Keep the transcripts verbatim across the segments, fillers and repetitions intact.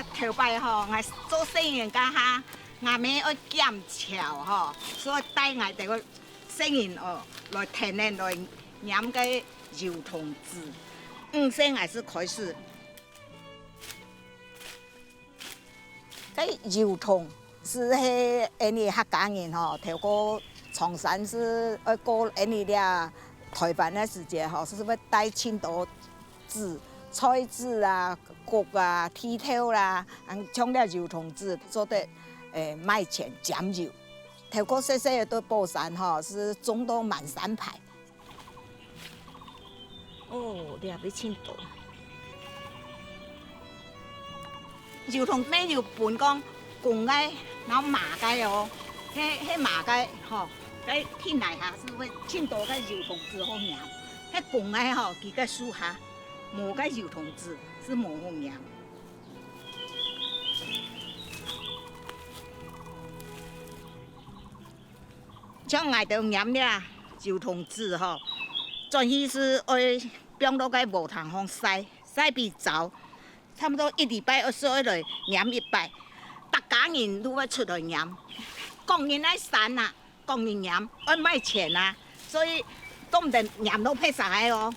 頭擺吼，𠊎做細人該下，吾姆愛減樵吼，所以帶𠊎兜个細人哦，來田裡來拈該油桐子。五歲𠊎就開始 該油桐子係𫣆俚客家人吼，透過長山就愛過𫣆俚這臺灣个時節吼，就係會帶盡多子、菜子啊、穀啊、地豆啦，像這油桐子做得賣錢減油。透過細細个在寶山吼，就種到滿山排。 哦，這位盡多。油桐乜有分講公个，然後嫲个哦，該該嫲个吼，該田泥下就會盡多个油桐子好拈。該公个吼，佢个樹下無个油桐子就無好拈。 像𠊎兜拈這油桐子吼，轉去就愛放到該禾埕項曬，曬分燥，差毋多一禮拜愛就愛來拈一擺，逐家人都愛出來拈。工人愛散啊，工人拈愛賣錢啊，所以做毋得拈到忒儕个哦。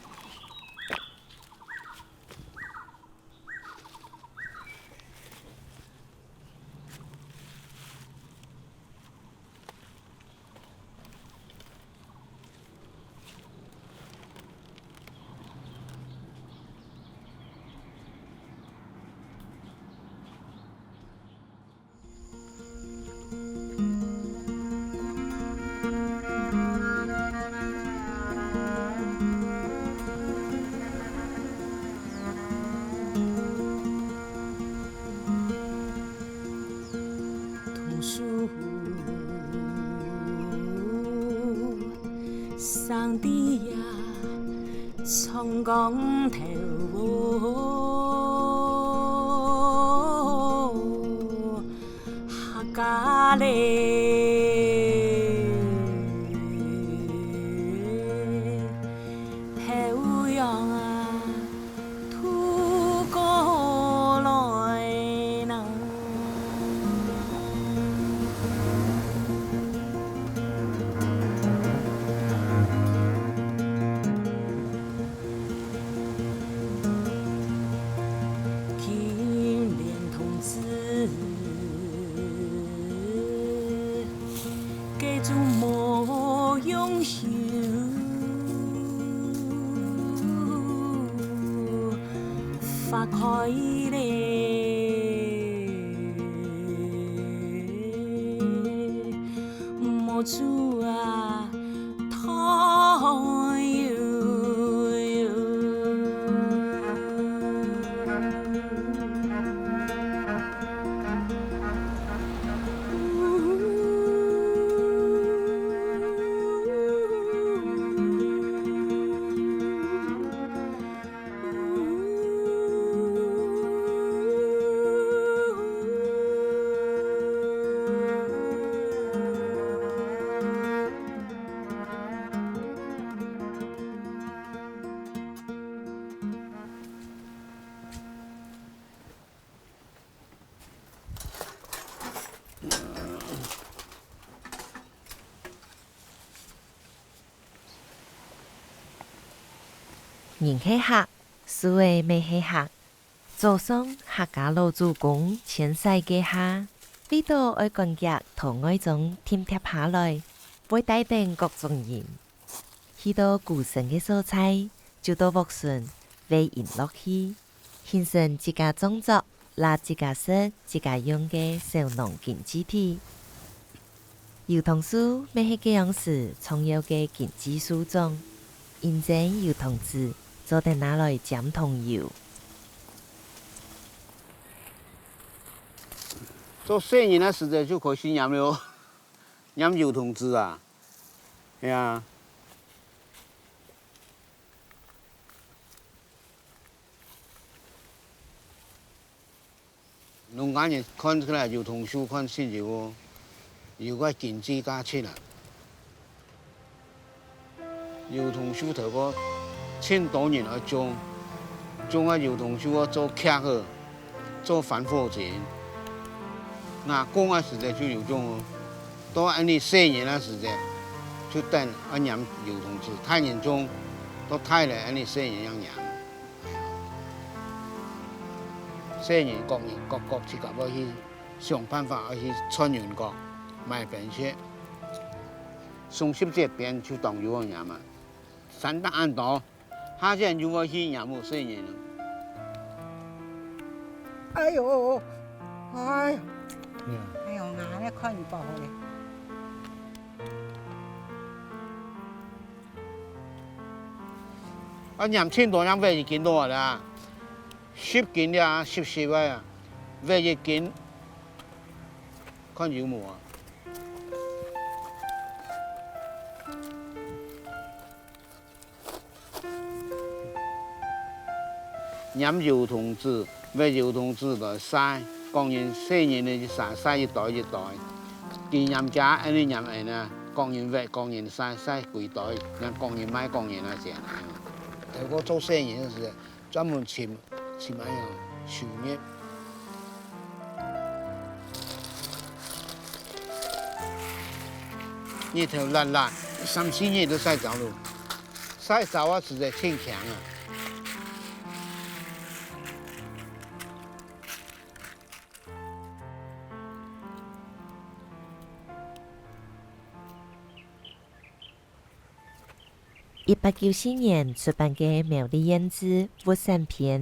桐樹生在呀長江頭哦，客家嘞，培養啊。 渡過來呢。金蓮桐子。 該種無用油，花開咧，無珠啊，糖油油。 人係客，樹仔乜係客。早上客家老祖公遷徙該下，為著愛趕遽同外庄添疊下來，會帶等各種人。 去到古城个所在，就到屋脣圍營落去，形成自家種作、啦自家食、自家用个小農經濟體。油桐樹乜係該央時重要个經濟樹種，因爭油桐子做得拿來沾桐油。做細人个時節就開始拈了，拈油桐子啊。 係啊。農家人看起來油桐樹看起有，有个經濟價值啊。油桐樹頭个，盡多人愛種，種个油桐樹愛做屐仔，做防火牆。若公个時節就有種哦，到恁呢細人个時節，就等愛拈油桐子，大人種，到大了恁呢細人正拈。細人各人各各自家愛去想辦法，愛去賺銀角，買冰雪。雙十節邊就當有好拈嘛，山頂恁多， 下先就會去拈無細人了。哎喲，哎喲，哎喲，𠊎還看你包好咧。啊，拈盡多，拈挖一斤多啦，十斤了，十十个啊，挖一斤，看有無啊？ 拈油桐子，挖油桐子來晒，各人細人仔去晒，晒一袋一袋。佢拈厥恁呢拈恁呢，各人挖，各人晒，晒歸袋，正各人賣各人个錢。頭過做細人个時，專門尋，尋恁樣收入。日頭辣辣，三四日都晒燥了。 晒燥啊，實在盡強啊！一八九四年出版个《苗栗縣志物產篇》，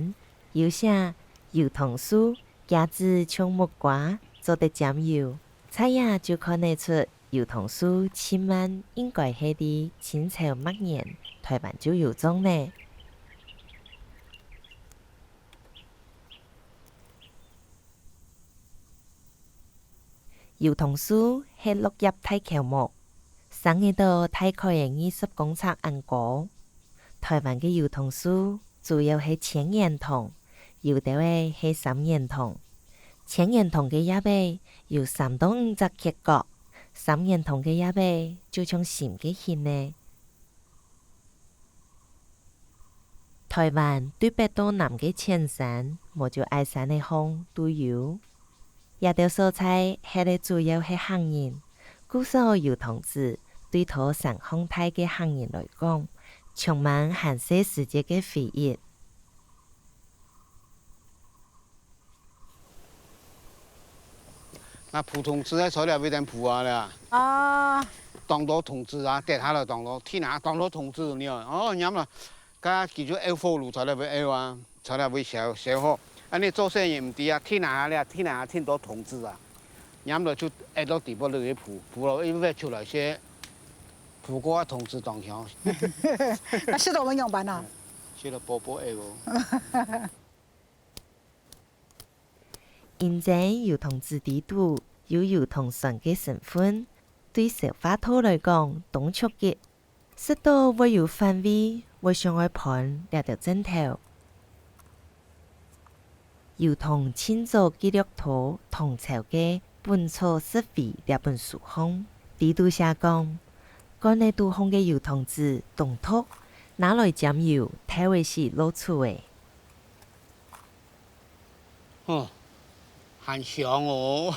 有寫油桐樹，厥子像木瓜，做得沾油。在這就看得出 油桐樹盡慢應該係在清朝末年，臺灣就有種呢。油桐樹係落葉大喬木，生仔到大概仔二十公尺恁高。臺灣个油桐樹 主要係千年桐，有兜仔係三年桐。千年桐个葉仔有三到五隻缺角，三年桐个葉仔就像心个形仔。臺灣對北到南个淺山，無就矮山个項都有。 這兜所在歇个主要係客人，故所油桐子對在山項大个客人來講，充滿還細時節个回憶。該蒲桐子係在這位頂蒲啊啦。啊，當多桐子啊，跌下來當多，天下當多桐子呢。哦，拈啦，該佢就漚火爐在這位漚啊。 在這位燒，燒好。恁呢做生意毋知啊，天下了，天下聽到桐子啊，拈落就揤到底部落去蒲，蒲落一挖出來些，蒲過个桐子當香。該食到會仰般啊？食到飽飽揤哦。因為油桐子底肚有油桐酸个成分，對消化道來講當刺激。 食到會有反胃，會想愛歕這兜症頭。油桐盡早記錄在唐朝个《本草拾遺》這本書項，裡肚寫講，罐仔肚項个油桐子當毒，拿來沾油，透仔時落肚仔。哦，還香哦！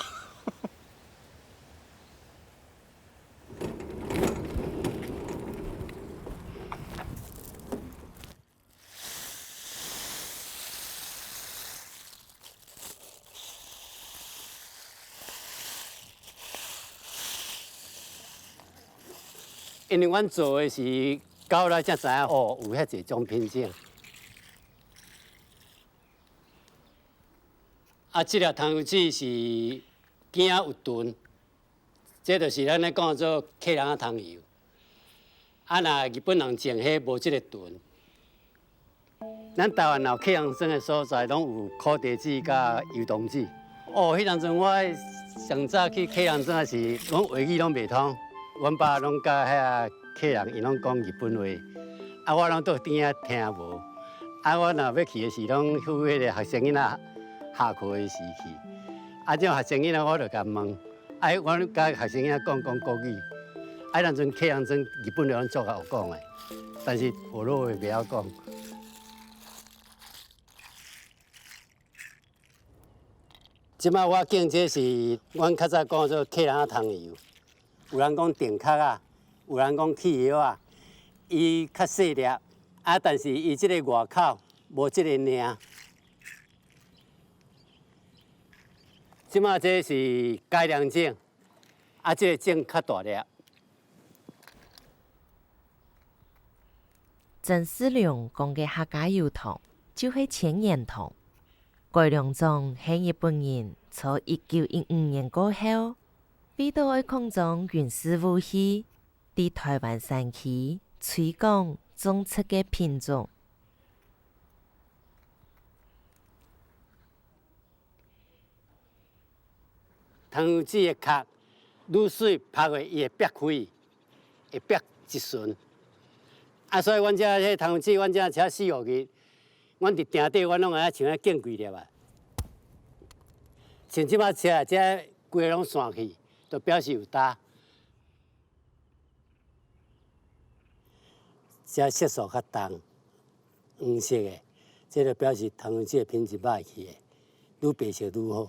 因為阮做个時，到來才知影哦，有遐濟種品種。啊，這粒桐油子是 驚有鈍，這就是咱咧講做客人仔桐油。啊，若日本人種彼無這个鈍。咱台灣若客人庄的所在，攏有苦茶子佮油桐子。哦，彼當陣我上早去客人庄的時，阮話語攏袂通，阮爸攏佮遐客人，𪜶攏講日本話，啊，我攏佇邊仔聽無。啊，我若欲去的時，攏赴彼个學生囡仔下課的時去。啊，這種學生囡仔我就共問， 啊，我佮學生仔講講國語，啊，彼當陣客人庄日本話攏足好講的，但是學老話袂曉講。這擺我種這是阮較早講做客人仔桐油，有人講電殼仔，有人講汽油仔，伊較細粒，啊，但是伊這个外口無這个領。這擺這是改良種，啊，這个種較大粒。 曾世龍講个客家油桐，就係千年桐。改良種係日本人在一九一五年過後，為著愛擴張軍事武器，在臺灣山區推廣種植个品種。 桐油子个殼，露水曝落，伊會擘開，會擘一巡。啊，所以阮遮彼桐油子，阮遮捙四五日，阮佇埕底，阮攏愛像愛揀幾粒啊。像這擺捙，這規个攏散去，就表示有焦。 這色素較重，黃色的，這就表示桐油子个品質歹去的，愈白色愈好。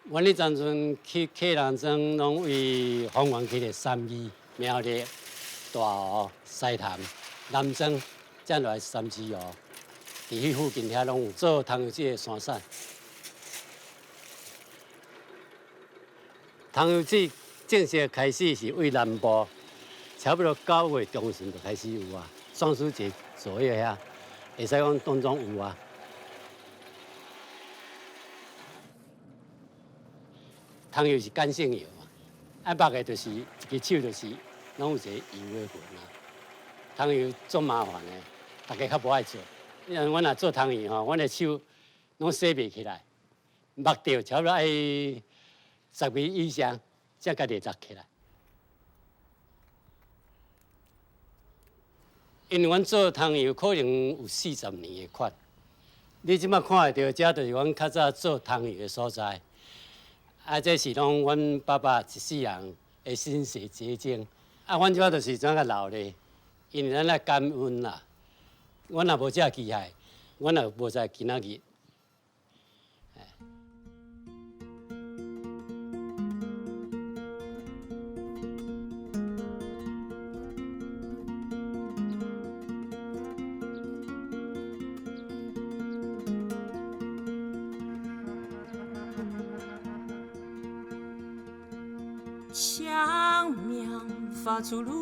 阮這陣陣去客人庄，攏對芳園區个三義、苗栗、大湖、獅潭、南庄，這落來三義湖，佇彼附近遐攏有做桐油子个山產。 桐油子正式開始是對南部，差不多九月中旬就開始有啊，雙十節左右遐，會使講當中有啊。桐油是乾性油嘛，啊，擘个就是一隻手就是攏有一个油个痕啊。桐油足麻煩的，大家較無愛做。因為阮若做桐油吼，阮的手攏洗袂起來。 擘著差不多愛十日以上，才家己搦起來。因為阮做桐油可能有四十年的款，你這擺看會著，遮就是阮較早做桐油的所在。啊，這是攏阮爸爸一世人的心血結晶。啊，阮這擺就是怎樣留咧，因為咱愛感恩啦。阮若無這機械，阮也無在今仔日。 青命發出爐，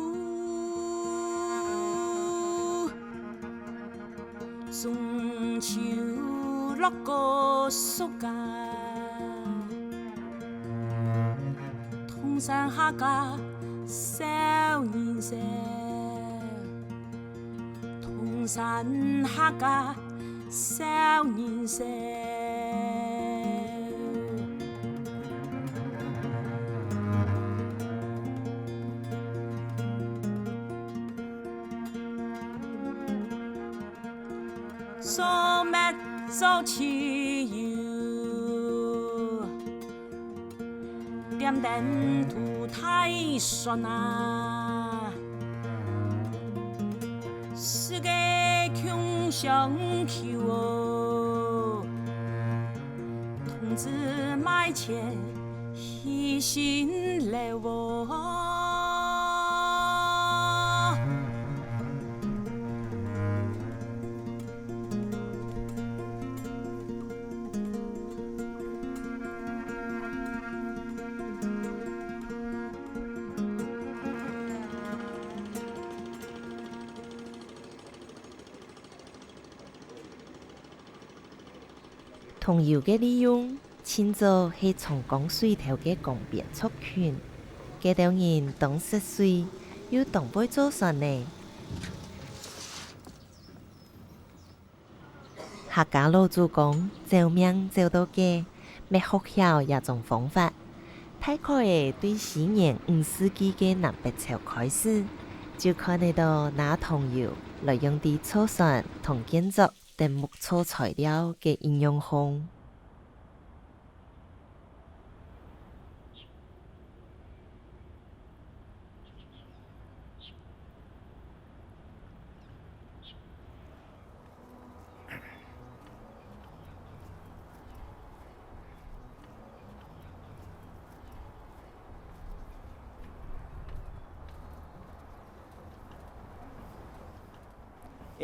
中秋落个暑假，桐山客家少人愁，桐山客家 少人愁。做篾做汽油， 點點渡大船啊，世界共相救哦，同志邁前犧牲了哦。 桐油个利用，盡早係長江水頭个江邊族群，該兜人當惜水，又當會做船呢。 客家老祖公走命走到該，乜學曉這種方法。大概係對西元五世紀个南北朝開始，就看得到拿桐油來用在造船同建築等木造材料个應用項。 𠊎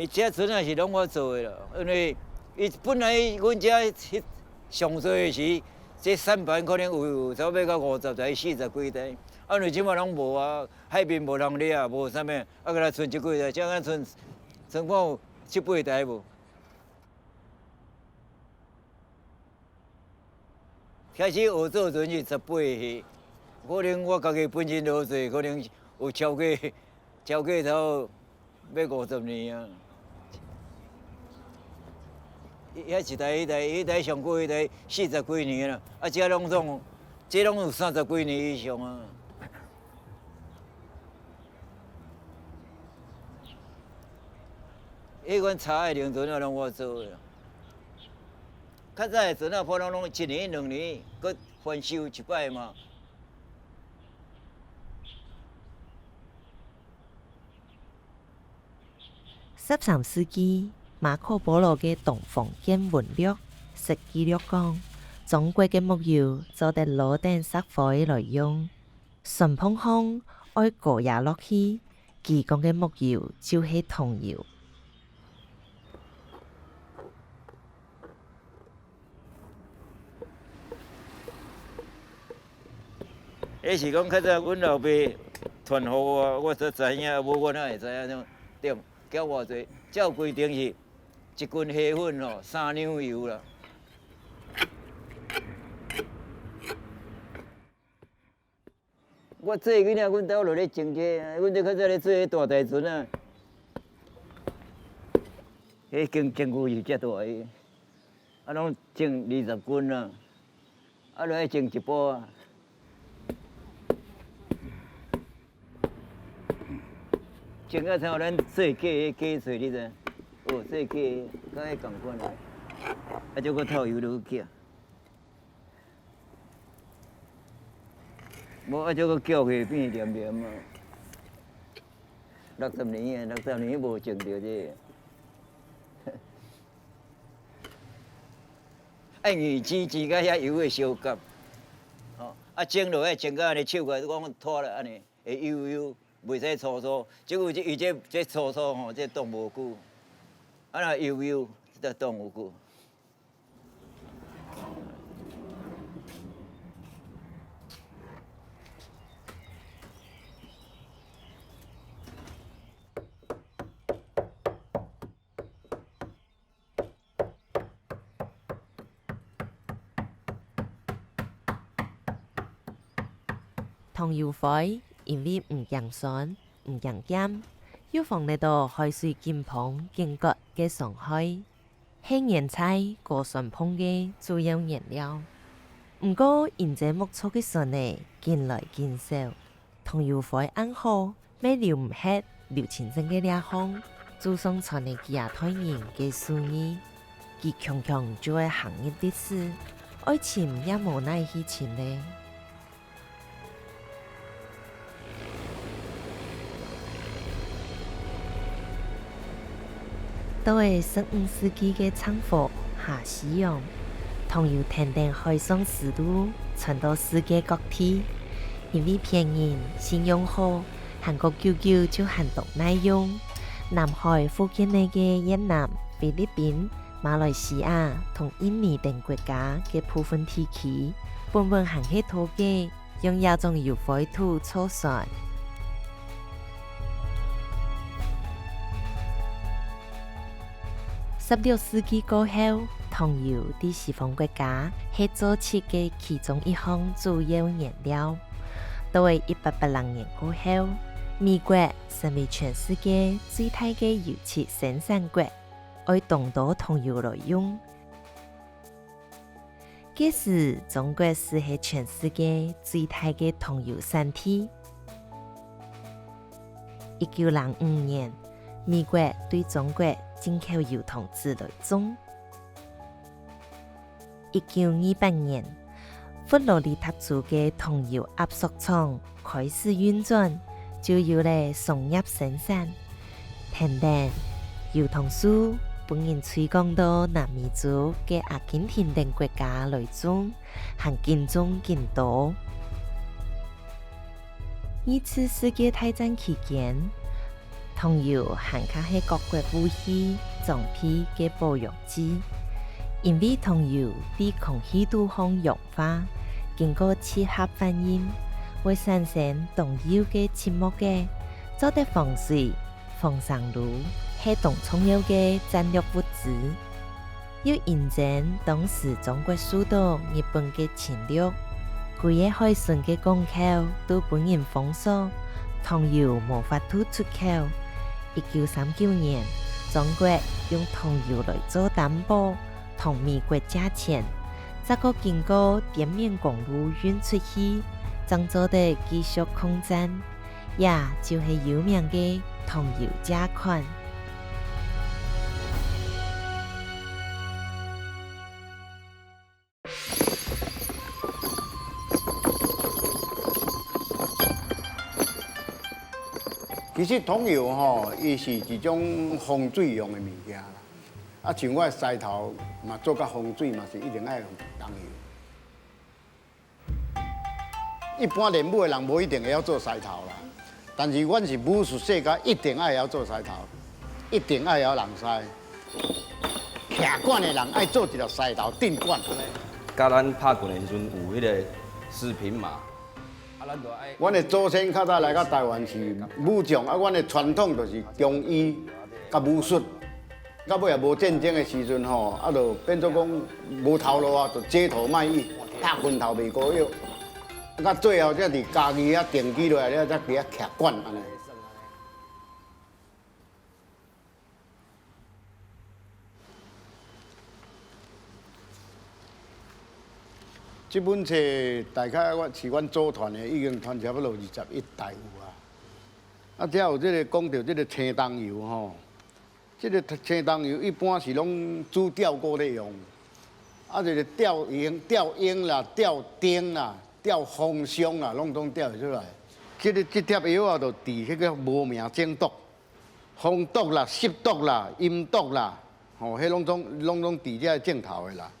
這船仔是攏我做个啦，因為伊本來阮遮上細个時，這舢舨可能有差不多到五十台、四十幾台，啊，因為這馬攏無啊，海面無人掠啊，無啥物，啊，敢若賰這幾台，這敢賰，賰看有七八台無？ 開始學做船是十八歲，可能我家己本身老歲，可能有超過，超過頭欲五十年啊。遐一台、一台、一台上過一台四十幾年啦，啊，這攏總，這攏有三十幾年以上啊。 彼款柴个輪船啊，攏我做个啦。較早个船仔，普通攏一年兩年，閣翻修一擺嘛。十三世紀，馬可波羅个《東方見聞錄》識記錄講，中國个木油做得撈等石灰來用。 船篷項愛高壓落去，佢講个木油就係桐油。彼是講較早阮老爸傳予我，我才知影，無我哪會知影，對，加偌濟？照規定是一斤蝦粉吼，三兩油啦。 我細个時陣，阮兜就咧種這，阮兜較早咧做彼大台船啊。彼間間距是遮大个，啊，攏種二十斤啊，啊，就愛種一半啊。種啊，像咱做粿，粿粞，你知？哦，做粿，佮彼仝款啊，啊，就閣透油落去啊。 無啊，這个叫起變黏黏啊。六十年啊，六十年無種著這个。愛硬櫼櫼甲遐油會相合。吼，啊，蒸落愛蒸甲按呢手甲講拖了按呢，會幼幼，袂使粗粗。結果這，伊這，這粗粗吼，這擋無久。啊，若幼幼，這擋有久。 桐油灰因為毋驚酸、毋驚鹹，又防得到海水緊膨緊割个傷害，係原材高酸膨个主要原料。毋過，因這木造个船仔緊來緊少， 桐油灰恁好，乜留毋核，留清淨个這項，祖上傳个幾下代人个手藝，佢強強就愛行入歷史，愛尋也無哪去尋咧。 到了十五世紀个正和下西洋，桐油跈等海上絲路傳到世界各地，因為便宜、信用好，還過久久就還當耐用。南海附近个越南、菲律賓、馬來西亞同印尼等國家个部分地區，本本還係土家 用這種油灰土造船。十六世紀過後，桐油在西方國家係做漆个其中一項主要原料。到了一八八零年過後，美國成為全世界最大个油漆生產國，愛當多桐油來用。 該時，中國斯係全世界最大个桐油產地。一九零五年，美國對中國進口油桐子來種。一九二八年，佛羅里達州个桐油壓縮廠 開始運轉，就有了商業生產。跈等，油桐樹分人推廣到南美洲个阿根廷等國家來種，還緊種緊多。二次世界大戰期間，糖油還較係各國武器、裝備个保養劑，因為糖油在空氣肚項氧化，經過氣合反應，會產生當幼个沉沒仔，做得防水、防生滷，係當重要个戰略物資。 又因爭當時中國受到日本个侵略，歸個海脣个港口都分人封鎖，糖油無法度出口。一九三九年，中國用糖油來做擔保，同美國借錢，再過經過滇緬公路運出去，正做得繼續抗戰。 也就係有名个糖油借款。其實糖油吼，伊是一種防水用个物件啦。啊，像我个獅頭嘛，做甲防水嘛是一定愛用糖油。 一般練武的人無一定會曉做獅頭啦，但是阮是武術世家，一定愛曉做獅頭，一定愛曉人獅。徛館的人愛做一條獅頭定館。佮咱拍拳的時陣有彼个視頻嘛，啊，咱就愛阮的祖先較早來到台灣是武將，啊，阮的傳統就是中醫佮武術。 到尾也無戰爭的時陣吼，啊，就變做講無頭路啊，就街頭賣藝，拍拳頭賣膏藥。啊，到最後才佇嘉義遐定居落來了，才佇遐徛館按呢。這本冊大概我是阮祖傳的，已經傳差不多二十一代有啊。啊，遮有這个講到這个青銅油吼， 這个青銅油一般是攏煮吊鍋咧用，啊，就是吊鷹、吊鷹啦、吊燈啦、吊風箱啦，攏總吊會出來。這个這帖藥啊，就治彼个無名腫毒、風毒啦、濕毒啦、陰毒啦，吼，彼攏總攏總治這症頭的啦。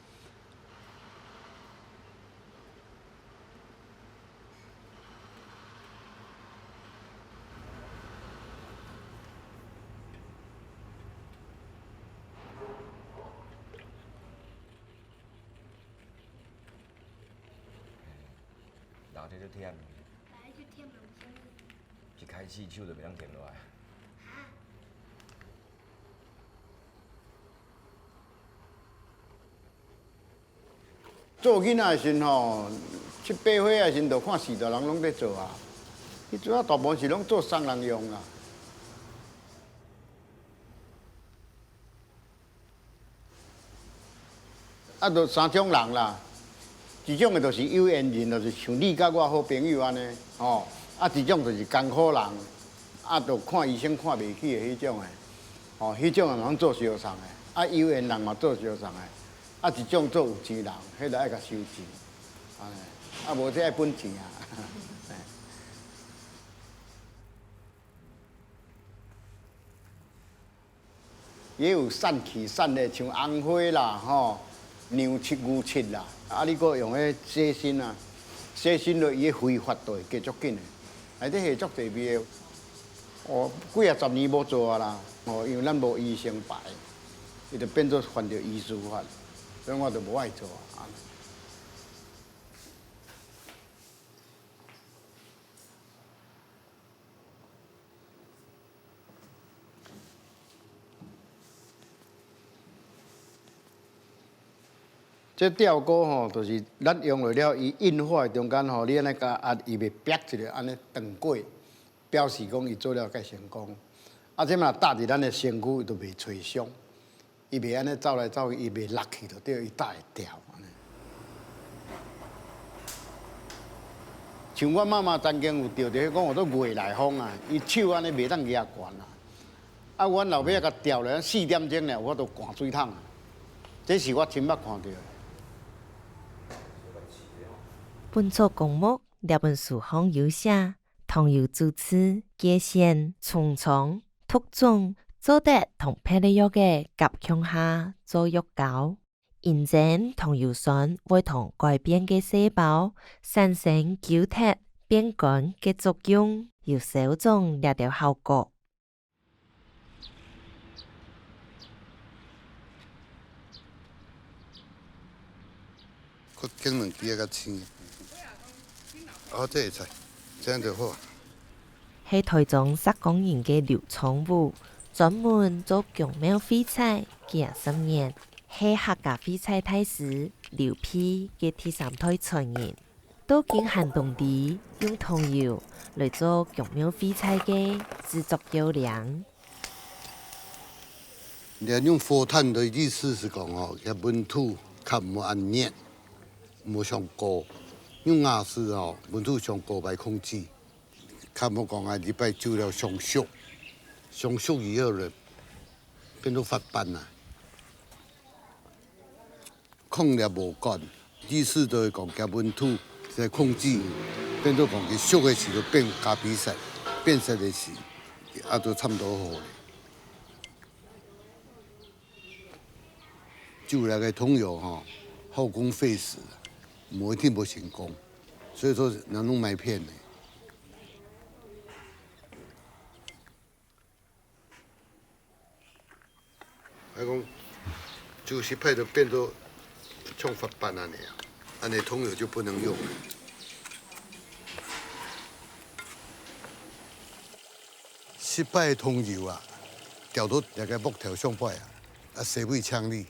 人這就忝，人這就忝啊，有啥物？一開始手就袂當停落來。啊？ 做囡仔的時陣吼，七八歲的時陣就看序大人攏咧做啊。彼陣啊，大部分是攏做送人用啦。啊，就三種人啦，一種的就是有緣人，就是像你佮我好朋友按呢，吼。啊，一種就是艱苦人，啊，就看醫生看袂起的彼種的，吼，彼種人攏做相送的。啊，有緣人嘛做相送的。 啊，一種做有錢人，彼就愛共收錢，按呢，啊，無這愛分錢啊。也有散氣散的，像紅花啦，吼，牛膝、牛膝啦，啊，你閣用彼洗身啊，洗身落，伊的揮發就會加足緊的，內底下足濟味的。哦，幾若十年無做啊啦，吼，因為咱無醫生牌。 伊就變做犯著醫師法，所以我就無愛做啊。這吊鍋吼，就是咱用落了，伊硬化的中間吼，你按呢共壓，伊袂煏一下，按呢斷過，表示講伊做了蓋成功。啊，這嘛搭佇咱的身軀，伊就袂吹傷。 伊袂按呢走來走去，伊袂落去就對，伊搭會牢按呢。像阮媽媽曾經有著著彼講，叫做外來風啊，伊手按呢袂當攑懸啊。啊，阮老爸共吊咧，四點鐘爾，有法度捾水桶啊。這是我親目看著的。本草綱目這本書項有寫， 糖油主次、界線、沖倉、毒種，做得同別个藥仔合共下做藥膏。因爭糖油酸會同改變个細胞產生糾結、變乾个作用，有消腫這兜效果。个功能比較个清。哦，這會使，這樣就好。係台中石岡人个劉昌武，專門做宮廟廢材幾十年，係客家廢材大師劉備个第三代傳人。到今還當知用桐油來做宮廟廢材个製作要領。 你用火炭个意思係講吼，佢溫度較無恁熱，無傷高。用瓦斯吼，溫度傷高會控制，較無講啊，禮拜煮了傷熟，傷熟以後咧，變做發粄啊。 控了無管，意思就係講佢溫度在控制，變做講佢熟个時候變咖啡色，變色个時，啊，都差不多好咧。煮了个桐油吼，耗工費時，無一定會成功，所以說人攏買騙个。 還講，煮失敗就變做像發粄恁樣啊，恁樣桐油就不能用了。失敗个桐油啊，掉到這个木頭上背啊，啊，洗袂淨哩。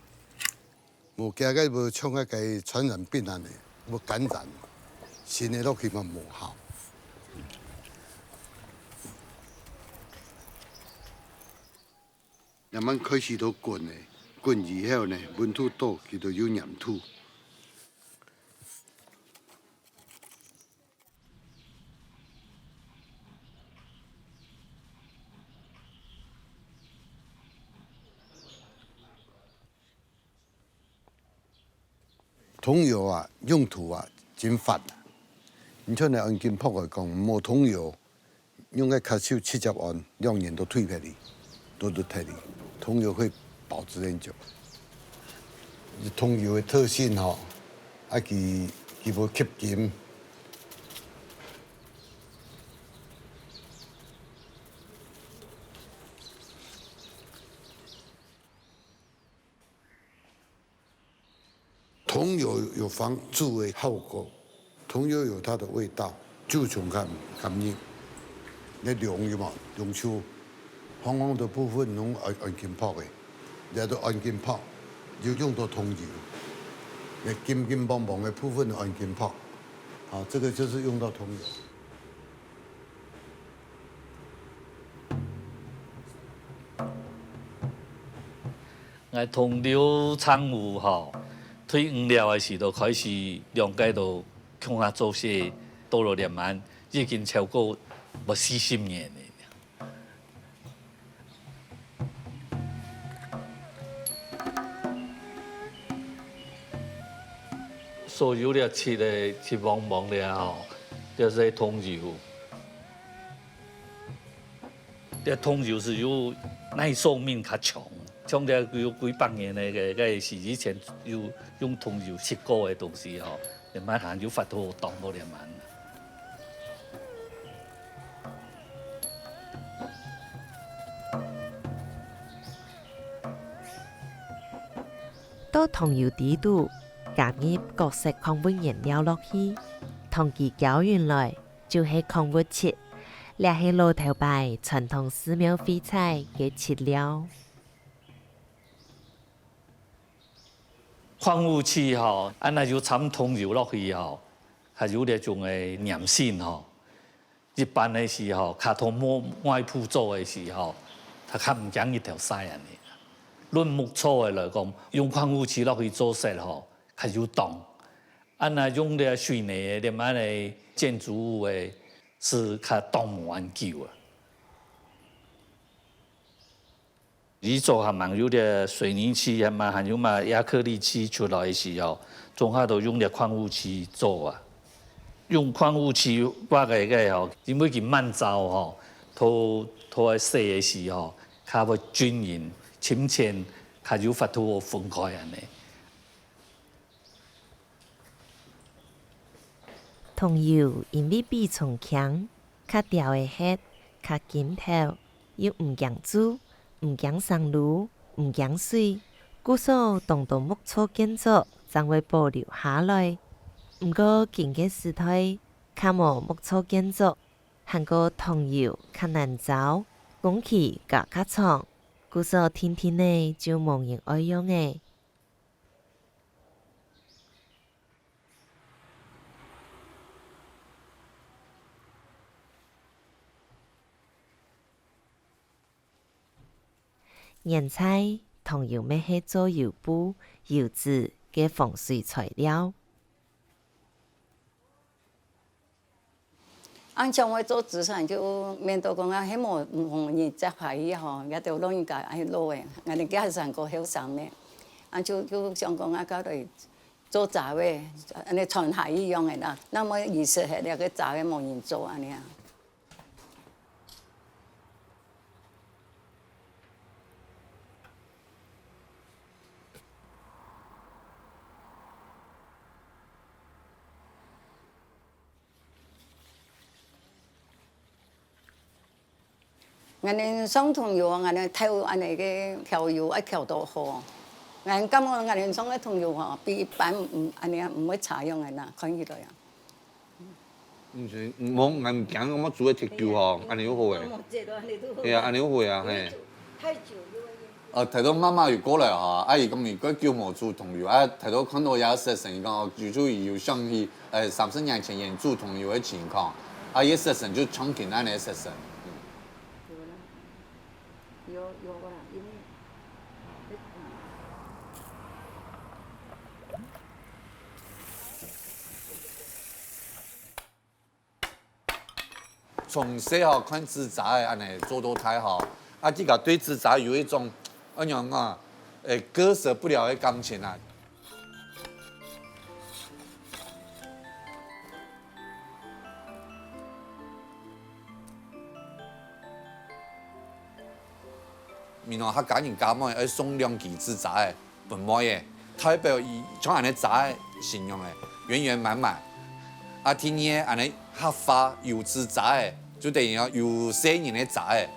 無驚个會像該个傳染病恁樣，會感染，新个落去嘛無效。慢慢開始都滾咧，滾以後呢，溫度到，佢就有黏土。 桐油啊，用途啊，真闊啊。你像來安金博來講，無桐油，用个卡手直接安，兩年都退忒哩，都都忒哩。桐油會保持很久。桐油个特性吼，啊，佢，佢會吸金。 桐油有防蛀的效果，桐油有它的味道，蛀蟲較，較入。該龍有無？龍鬚，黃黃的部分攏安，安金箔的，這都安金箔，有用到桐油。該金金黃黃的部分都安金箔，好，這個就是用到桐油。 𠊎同劉昌武吼，退伍了个時就開始兩個都共下做事，到了這滿已經超過無四十年了。 所有這漆个，漆黃黃个吼，這係桐油。這桐油係有耐壽命較長，像這有幾百年个，个，个係以前有用桐油漆過个東西吼，這滿還有法度擋到這滿。 到桐油底肚，加入各式礦物原料落去，同佢攪勻來，就係礦物漆。這係老頭擺傳統寺廟廢材个漆料。 礦物漆吼，恁樣有摻桐油落去吼，較有這種个黏性吼。一般个時候，較同外，外鋪做个時候，佢較毋驚日頭曬恁樣。論木造个來講，用礦物漆落去做色吼，較有擋。恁樣用這水泥个、這恁个建築物个，係較擋無恁久啊。 以前還吂有這水泥漆，還吂，還有嘛亞克力漆出來个時候，總下都用這礦物漆做啊。用礦物漆畫个个吼，因為佢慢燥吼，塗，塗个色个時候，較會均勻，深淺較有法度分開恁樣。 桐油因為比重輕，較掉會核，較金透，又毋驚蛀，毋驚生滷，毋驚水，故所當多木造建築正會保留下來。毋過今个時代，較無木造建築，還過桐油較難找，工期加較長，故所定定仔就無人愛用了。 原在桐油乜係做油布、油紙个防水材料。恁樣會做紙傘就免到講啊，係無，無人接下去吼，也都老人家愛落个，𠊎等這下還過後生咩，啊就，就想講啊，搞來做遮个，恁樣傳下去樣个啦，那麼遺失忒這个遮个無人做恁樣啊。 𠊎等上桐油，𠊎等頭恁樣个調油愛調到好。𠊎感覺𠊎等上个桐油吼，比一般毋，恁樣毋會差樣个啦，看起來啊。 毋係，無，𠊎毋驚，𠊎煮个忒久吼，恁樣又好誒。係啊，恁樣又好啊，嘿。太久又會。呃，頭到媽媽有過來吼，阿姨講你蓋久無煮桐油，啊，頭到看到這食神，講哦，就，就有想起，呃，三十年前人煮桐油个情況，啊，這食神就像今恁樣个食神。嗯。有啦，有，有啦，因為，嗯。 從細吼看紙遮仔恁樣做到大吼，啊，自家對紙遮有一種，仰般講啊，誒，割捨不了个感情啊。閩南客家人家妹愛送兩支紙遮仔 分妹仔，代表佢像恁樣遮仔形容个，圓圓滿滿。啊，第二个恁樣客話有子遮仔，就等於講有細人个遮仔。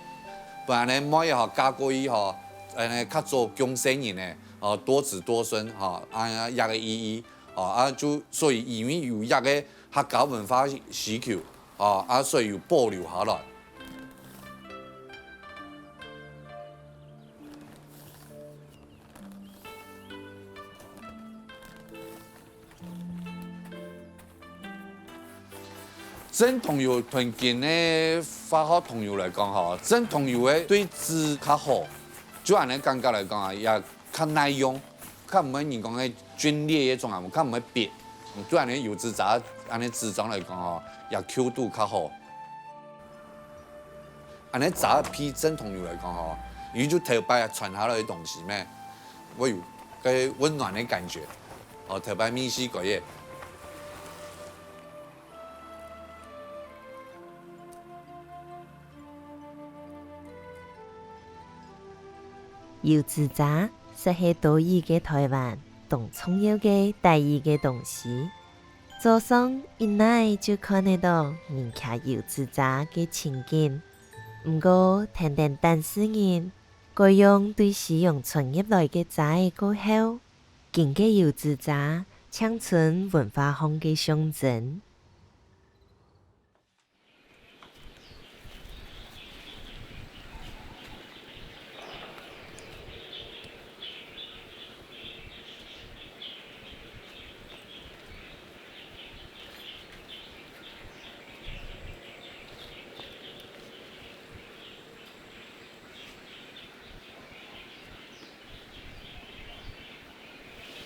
分恁樣妹仔吼嫁過去吼，恁樣較早降細人个，哦，多子多孫吼，啊，這个意義，哦，啊，就所以因為有這个客家文化需求，哦，啊，所以有保留下來。 正桐油同今个化學桐油來講吼，正桐油个對紙較好，就恁樣感覺來講啊，也較耐用，較毋會人講个龜裂該種啊，較毋會癟。對恁樣油紙遮，恁樣紙張來講吼，也Q度較好。 恁樣遮仔比正桐油來講吼，因為就頭擺傳下來个東西咩，會有該溫暖个感覺，哦，頭擺味緒个耶。 油紙遮，煞係多雨个臺灣當重要个待遇个東西。早上一來就看得到人擎油紙遮个情景。毋過，跈等當事人，改用對西洋傳入來个遮仔過後，今个油紙遮，正成文化項个象徵。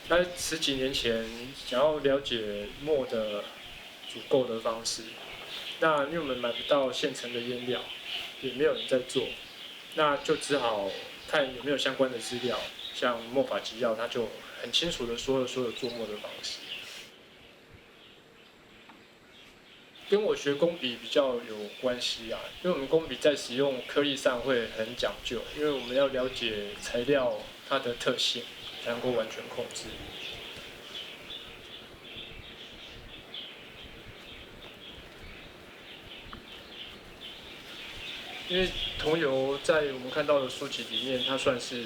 在十几年前，想要了解墨的煮构的方式，那因为我们买不到现成的颜料，也没有人在做，那就只好看有没有相关的资料，像墨法纪要，它就很清楚的说了所有做墨的方式。 跟我学工笔比较有关系啊，因为我们工笔在使用刻意上会很讲究，因为我们要了解材料它的特性，才能够完全控制。因为桐油在我们看到的书籍里面，它算是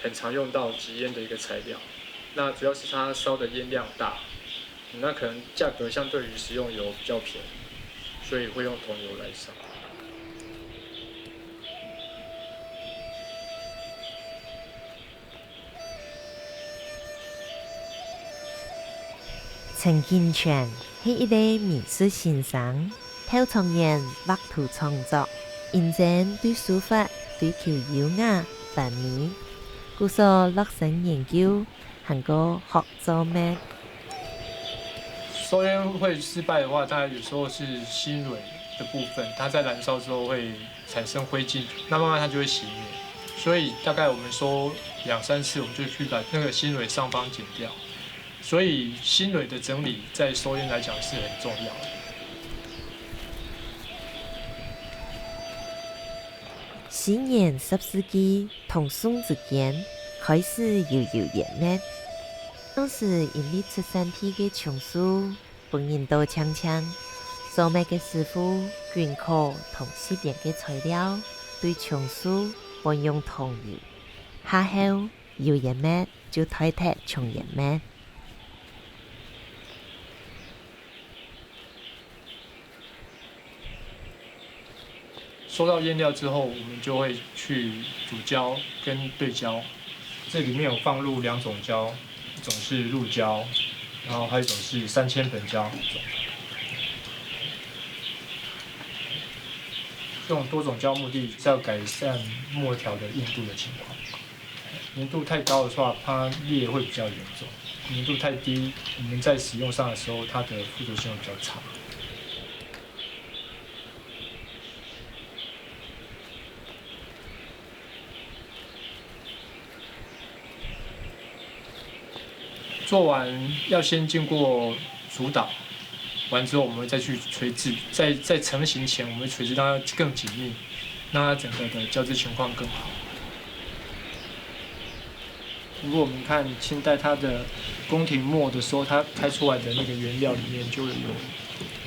很常用到纸砚的一个材料。那主要是它烧的烟量大，那可能价格相对于使用油比较便宜，所以会用桐油来烧。陳景全係一個美術先生，頭長年畫圖創作，因為對書法追求優雅、完美，故所落身研究，還過學做墨。收烟会失败的话，大概有时候是新蕊的部分，它在燃烧之后会产生灰烬，那慢慢它就会熄灭。所以大概我们收两三次，我们就去把那个新蕊上方剪掉。所以新蕊的整理在收烟来讲是很重要的。西元十世紀同宋之間開始有油煙墨，當時因為出產地个松樹分人都淨淨，做墨个師傅均靠同時間个材料對松樹換用桐油，下後油煙墨就代替松煙墨。收到烟料之后，我们就会去煮胶跟对胶。这里面有放入两种胶，一种是鹿胶，然后还有一种是三千苯胶。用多种胶目的是要改善墨条的硬度的情况。 粘度太高的话，它裂会比较严重；粘度太低，我们在使用上的时候，它的附着性会比较差。做完要先经过阻导，完之后我们会再去锤制，在在成型前我们会锤制让它更紧密，让它整个的胶质情况更好。如果我们看清代它的宫廷墨的时候，它开出来的那个原料里面就有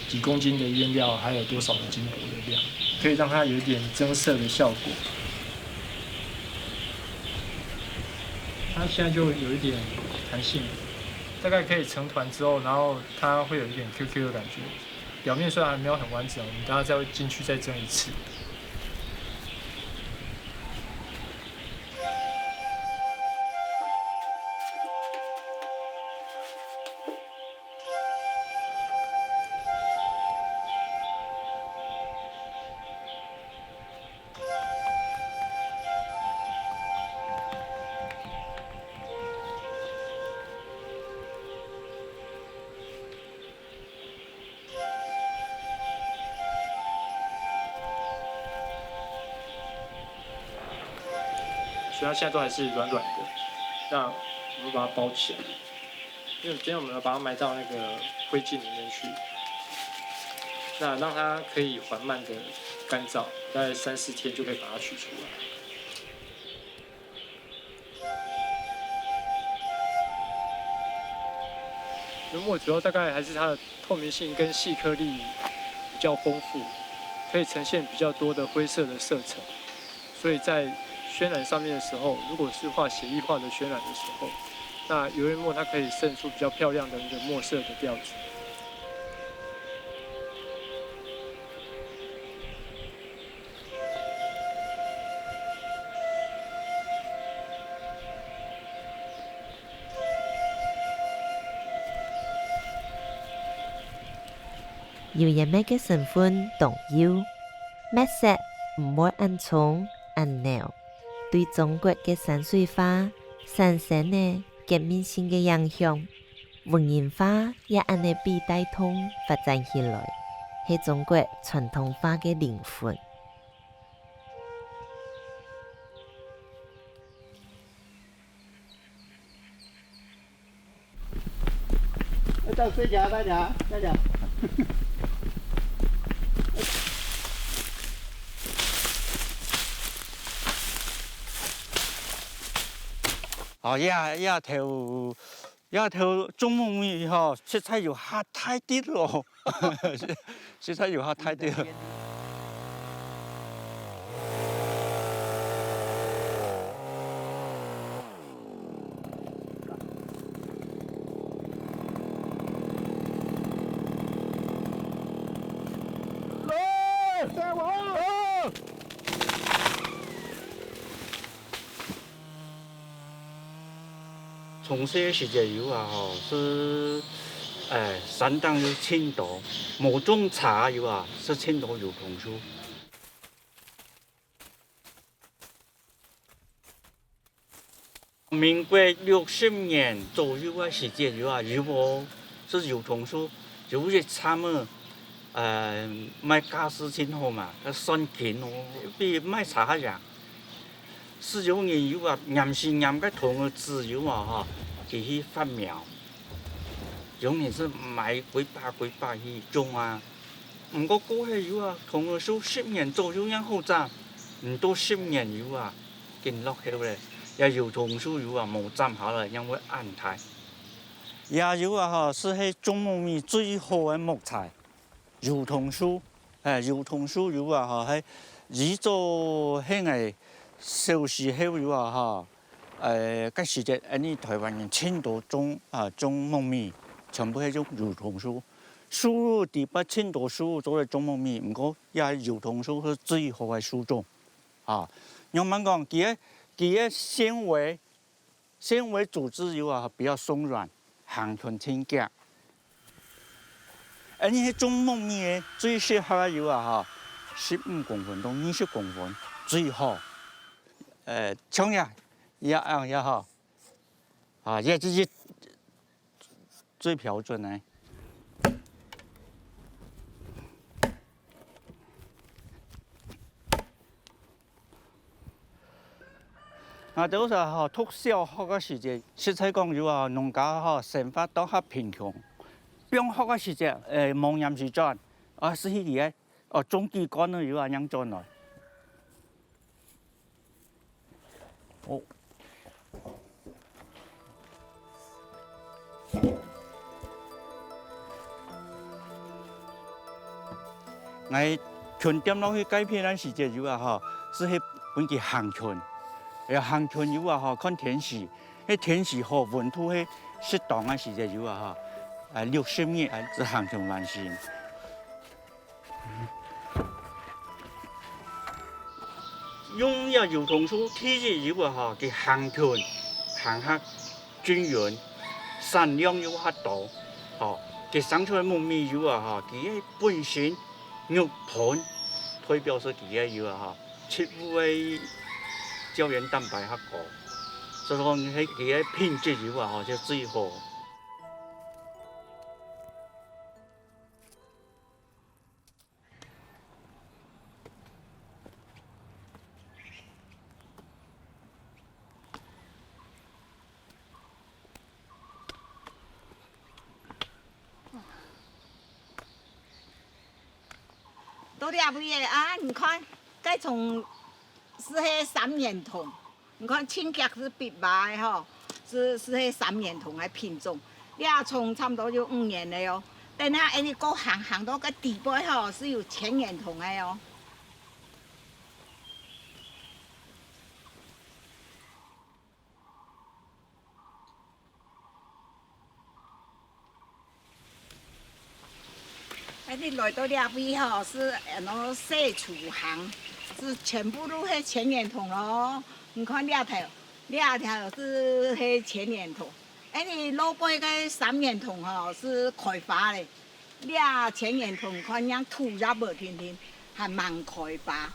几公斤的原料，还有多少的金箔的量，可以让它有一点增色的效果。它现在就有一点弹性，大概可以成团之后，然后它会有一点 Q Q 的感觉。表面虽然还没有很完整，我们等下再会进去再蒸一次。所以它现在都还是软软的，那我们把它包起来，因为今天我们要把它埋到那个灰烬里面去，那让它可以缓慢的干燥，大概三四天就可以把它取出来。油墨主要大概还是它的透明性跟细颗粒比较丰富，可以呈现比较多的灰色的色层。 所以在宣染上面的时候，如果是画写意画的宣染的时候，那油墨它可以衬出比较漂亮的一个墨色的调子。油煙墨个成分當幼，墨色毋會恁重恁濃。 對中國个山水畫產生了革命性个影響，文人畫也恁呢被帶動發展起來，係中國傳統畫个靈魂。 再睡一下，再讲，再讲。哦，這這頭這頭種木米吼，實在有較大滴咯，實在有較大滴。細个時節有啊吼，係，欸，山頂有盡多，無種茶有啊，係盡多油桐樹。 民國六十年左右个時節有啊，有無，係油桐樹，有一站仔，呃，賣價數盡好嘛，該算緊哦，比賣茶還贏。係有人有啊，黏時黏該桐仔子有啊吼，佢去發苗。有人係買幾百幾百去種啊。毋過過後有啊，桐仔樹十年左右正好長，毋到十年有啊， 緊落後咧，這油桐樹有啊，無斬下來，正會恁大。這有啊吼，係係種秧米最好个木材，油桐樹。欸，油桐樹有啊吼，係以早係𠊎小時候有啊吼，欸，該時節，𠊎俚臺灣人盡多種啊，種秧米，全部係用油桐樹。樹仔底背盡多樹仔做得種秧米，毋過這油桐樹係最好个樹種。 啊，仰般講，佢个，佢个纖維，纖維組織有啊，比較鬆軟，行ክን盡遽。恁樣係種秧米个最適合个有啊吼，十五公分到二十公分最好。呃，像這，這樣也好，啊，這，這，這 最標準个。啊，就係吼，讀小學个時節，實在講有啊，農家吼，生活都較貧窮。放學个時節，欸，無閒時轉，啊，係去佢个，哦，種幾捾仔有啊，正轉來。 哦。𠊎勤點落去該片个時節有啊吼，係去分佢行勤，愛行勤有啊吼，看天時，該天時好，溫度係適當个時節有啊吼，啊，六十日啊，係行勤完成。 用這油桐樹第一有啊吼，佢行勤，行較均勻，產量又較多，吼，佢生出來秧米有啊吼，佢个本身肉脯代表係佢个有啊吼，植物个膠原蛋白較高，所以講係佢个品質有啊吼，就最好。 到這位仔啊，你看，該叢係三年桐，你看盡遽係必壞个吼，係，係該三年桐个品種。這叢差毋多有五年了哦，等下𠊎俚過行，行到該底背吼，係有千年桐个哦。 𠊎俚來到這位吼，係安到洗廚房，係全部都係千年桐囉。你看這頭，這頭係，係千年桐。𠊎俚路背个三年桐吼，係開花咧。 這千年桐看樣土也無定定，還吂開花。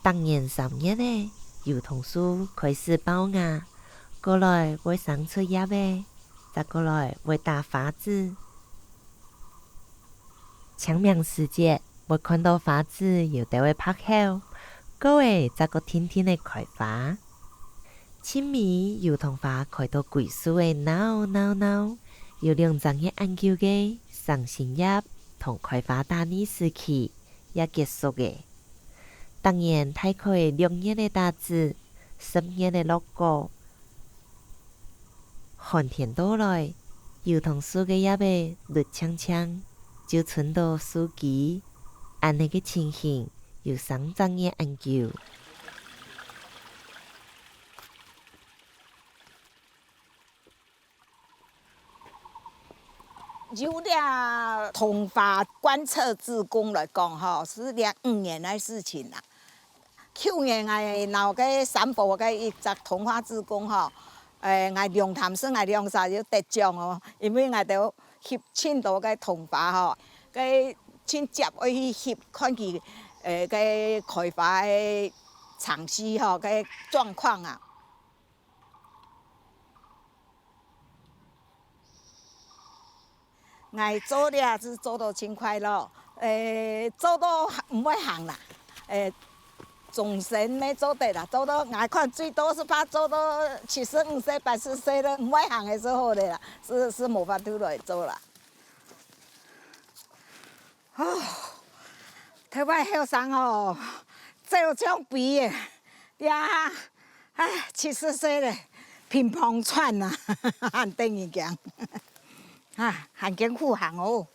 逐年三月仔，油桐樹開始爆芽，過來會生出葉仔，再過來會打花子。清明時節，會看到花子有兜仔白透，過仔再過定定仔開花。 盡尾油桐花開到歸樹仔鬧鬧鬧，有兩隻月恁久个生新葉同開花打理時期也結束咧。逐年大概六月仔打子，十月仔落果。寒天到來，油桐樹个葉仔綠淨淨，就伸到樹枝，恁呢个情形有三隻月恁久。 有這桐花觀測志工來講吼，係這五年个事情啦。舊年𠊎摎該三和个一隻桐花志工吼，誒，𠊎龍潭係𠊎兩儕有得獎哦，因為𠊎兜翕盡多个桐花吼，該盡接愛去翕，看佢，誒，該開花个程序吼，該狀況啊。 𠊎做這係做到盡快樂，誒，做到毋會行啦，誒，終身乜做得啦，做到𠊎看最多係怕做到七十五歲、八十歲了，毋會行个時候了啦，係，係無法度來做啦。哦，頭擺後生哦，走像飛个，呀，唉，七十歲了，乒乓喘啊，還得人驚。 啊，還艱苦行哦。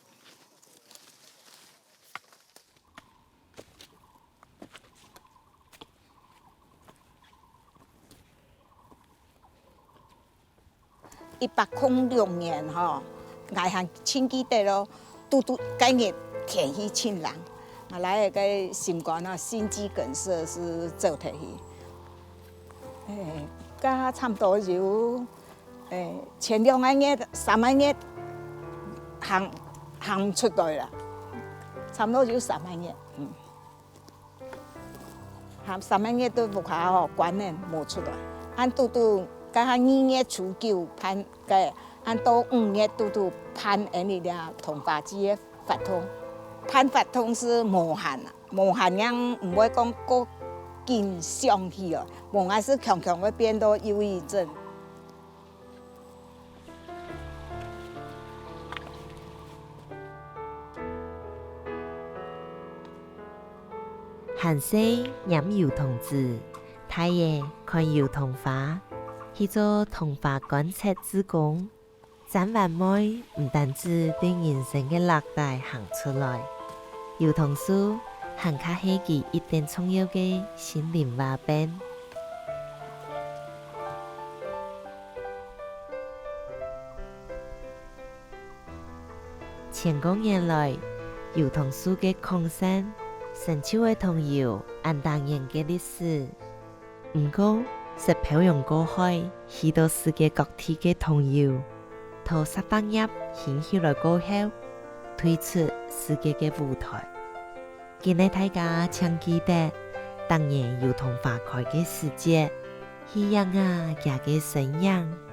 一百空六年吼，𠊎還盡記得咯，拄拄該日天氣盡冷，𠊎倈仔个心肝啊，心肌梗塞係走忒去。誒，該差毋多有 誒，前兩個月、三個月行，行毋出來啦，差毋多有三個月，嗯。行三個月在屋下吼，關門無出來。恁堵堵，該下二月初九辦个，恁到五月堵堵辦𠊎俚這桐花季个活動。辦活動係無閒啊，無閒樣毋會講過緊想起來，無𠊎係強強會變到憂鬱症。 還細拈油桐子，大了看油桐花，去做桐花觀察志工。站灣妹毋單止對人生个落底行出來，油桐樹還較係佢一等重要个心靈伙伴。 千過年來，油桐樹个擴散，成就了桐油恁多年个歷史。毋過，識漂洋過海，去到世界各地个桐油，在石板業興起來過後，退出世界个舞台。今日大家請記得，逐年油桐花開个時節，去影啊佢个身影。